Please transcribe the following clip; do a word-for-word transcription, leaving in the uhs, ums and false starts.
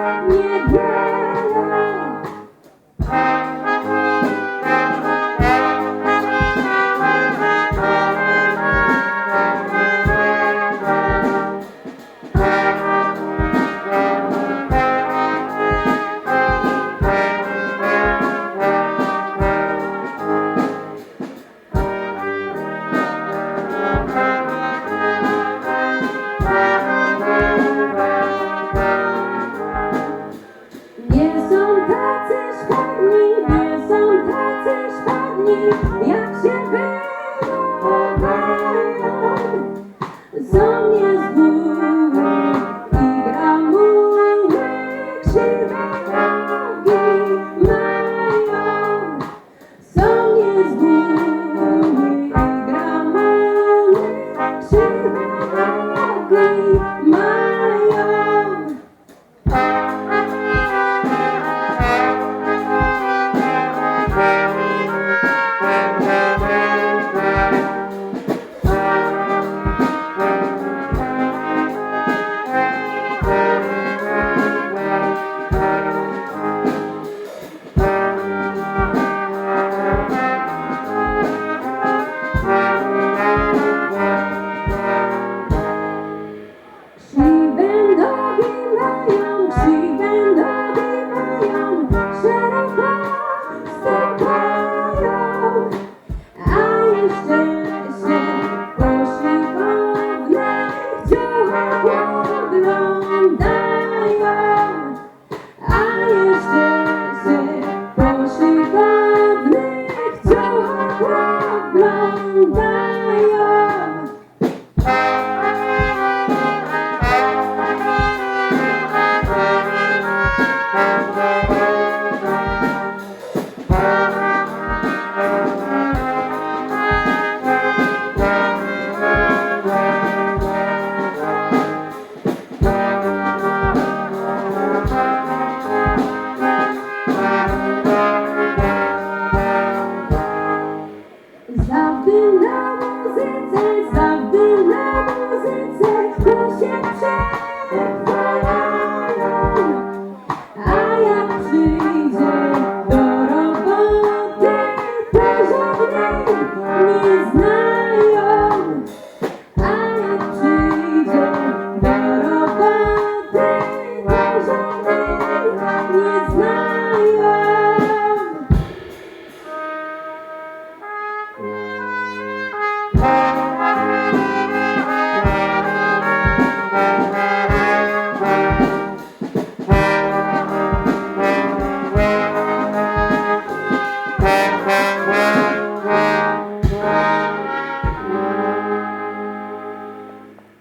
Niedela. Niy sōm tacy szkarni, niy sōm tacy szkarni, jak sie wydowajōm. Sōm niy z gōry i gramuły, krzywe nogi majōm. Sōm niy z gōry i gramuły, krzywe nogi majōm. Krziwe nogi majōm, krziwe nogi majōm, szeroko stōmpajōm. A jeszcze sie poszykownych dziołch ôglōndajōm. A jeszcze sie poszykownych dziołch ôglōndajōm. Zawdy na muzyce, zawdy na muzyce, to sie przechwalajōm. A jak przijdzie do roboty, to żodnych niy znajōm. A jak przijdzie do roboty, to żodnych